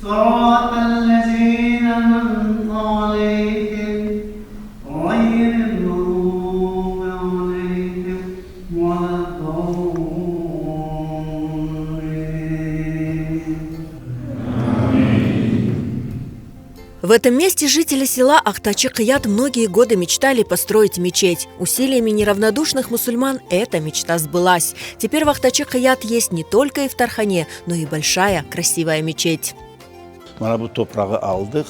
В этом месте жители села Ахтачи-Кыят многие годы мечтали построить мечеть. Усилиями неравнодушных мусульман эта мечта сбылась. Теперь в Ахтачи-Кыят есть не только ифтархане, но и большая красивая мечеть. Mana bu toprağı aldıq,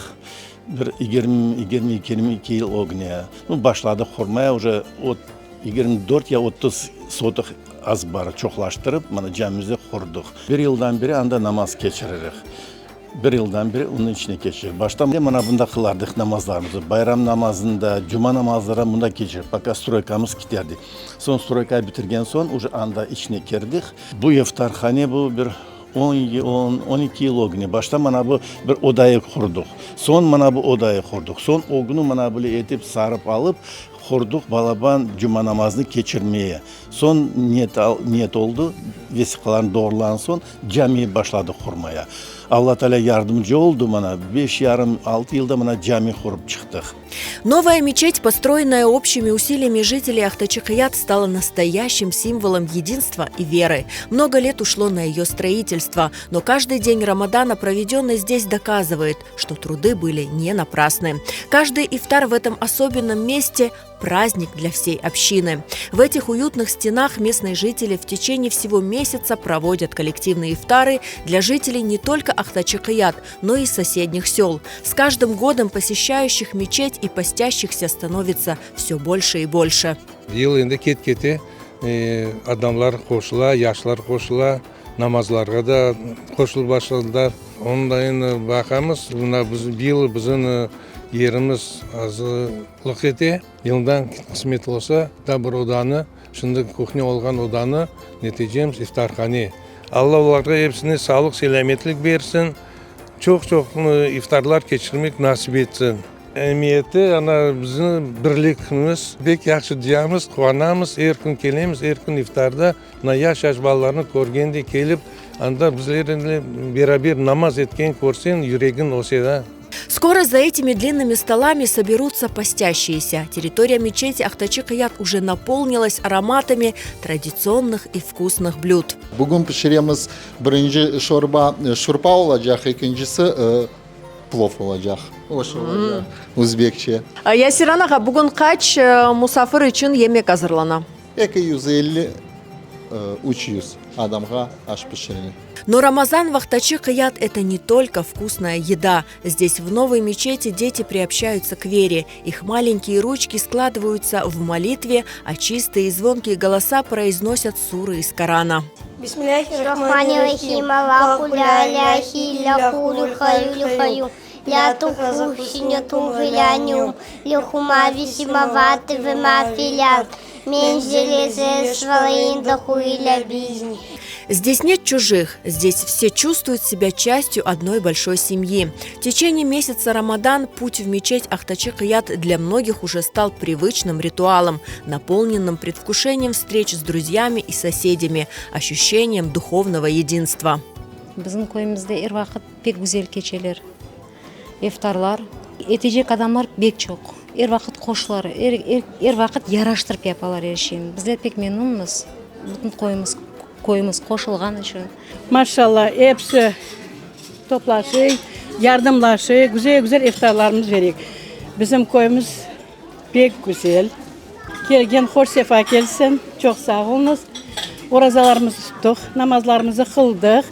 bir 20, 22, 22 yıl ögüne. Nu, başladıq qurmaya, uje 24 ya 30 sotıq azbar çoqlaştırıp, mana camimizni qurdıq. Bir yıldan beri anda namaz keçiririk. Bir yıldan beri onıñ içine keçirik. Başta mana bunda qılardıq namazlarımıznı. Bayram namazında, cuma namazları mında keçirik, пока stroykamız kiterdi. Soñ stroyka bitirgen soñ, uje anda içine kirdik. Bu iftarhane bu bir 10, 10, 12 yıl ögüne. Başta mana bu bir odayı qurdıq. Soñ mana bu odayı qurdıq. Soñ ögüni mana böyle etip sarıp alıp qurdıq balaban cuma namazını keçirmeye. Soñ niyet, niyet oldı, vesiqalarnı doğrulağan soñ cami başladıq qurmaya. Alla Teala yardımcı oldı mana, 5,5, 6 yılda mana cami qurıp çıqtıq. Новая мечеть, построенная общими усилиями жителей Ахтачи-Кыят, стала настоящим символом единства и веры. Много лет ушло на ее строительство, но каждый день Рамадана, проведенный здесь, доказывает, что труды были не напрасны. Каждый ифтар в этом особенном месте – праздник для всей общины. В этих уютных стенах местные жители в течение всего месяца проводят коллективные ифтары для жителей не только Ахтачи-Кыят, но и соседних сел. С каждым годом посещающих мечеть и постящихся становится все больше и больше. Yıl endi ket-kete adamlar qoşula, yaşlar qoşula, namazlarğa da qoşulıp başladılar. Onı da endi baqamız, mına biz yıl bizim yerimiz azlıq ete. Yıldan qısmet olsa, da bir odanı, şimdi kuhnya olğan odanı netecemiz iftarhane. Alla olarğa episine sağlıq, selâmetlik bersin, çoq-çoq iftarlar keçirmek nasip etsin. Emiyeti, ana bizim birligimiz, pek yahşı duyamız, quvanamız, er kün kelemiz, er kün iftarda mına yaş-yaş balalarnı körgende kelip, anda bizlernen beraber namaz etken körseñ, yüregiñ öse da. Скоро за этими длинными столами соберутся постящиеся. Территория мечети Ахтачи-Кыят уже наполнилась ароматами традиционных и вкусных блюд. Bugün pişiremiz birinci şorba, şurpa olacaq, ekincisi plov olacaq. Oş olacaq, özbekçe. Yasir ağa, bugün qaç musafir içün yemek azırlana? 250, 300 adamğa aş pişirile. Но Рамазан в Ахтачи-Кыят – это не только вкусная еда. Здесь, в новой мечети, дети приобщаются к вере. Их маленькие ручки складываются в молитве, а чистые и звонкие голоса произносят суры из Корана. بسم الله الرحمن الرحيم. الله لا إله إلا هو الحي القيوم. لا تأخذه سنة ولا نوم. له ما في السماوات وما في الأرض. من ذا الذي يشفع عنده إلا بإذنه. Здесь нет чужих, здесь все чувствуют себя частью одной большой семьи. В течение месяца Рамадан путь в мечеть Ахтачи-Кыят для многих уже стал привычным ритуалом, наполненным предвкушением встреч с друзьями и соседями, ощущением духовного единства. Bizim köyümizde er vaqıt pek güzel keçeler iftarlar. Etecek adamlar pek çoq. Er vaqıt qoşular, er vaqıt yaraştırıp yapalar er şeyni. Bizler pek memnunmız. Bütün köyümüz qoşulğan içün. Maşallah, episi toplaşıp, yardımlaşıp, güzel güzel iftarlarımız berek. Bizim köyümüz pek güzel. Kelgen hoş sefa kelsin. Çoq sağ oluñız. Orazalarımızı tuttıq, namazlarımızı qıldıq.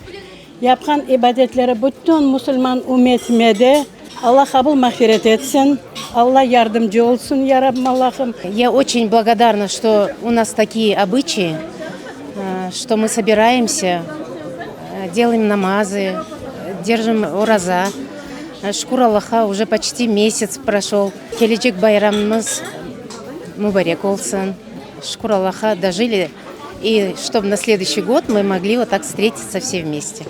Yapqan ibadetleri bütün musulman ümmetime de Alla qabul mağfiret etsin. Alla yardımcı olsun, ya Rabbim Allahım. Я очень благодарна, что у нас такие обычаи, что мы собираемся, делаем намазы, держим ураза. Şükür Allahqa, уже почти месяц прошел. Kelecek bayramımız mubarek olsun. Şükür Allahqa, дожили. И чтобы на следующий год мы могли вот так встретиться все вместе.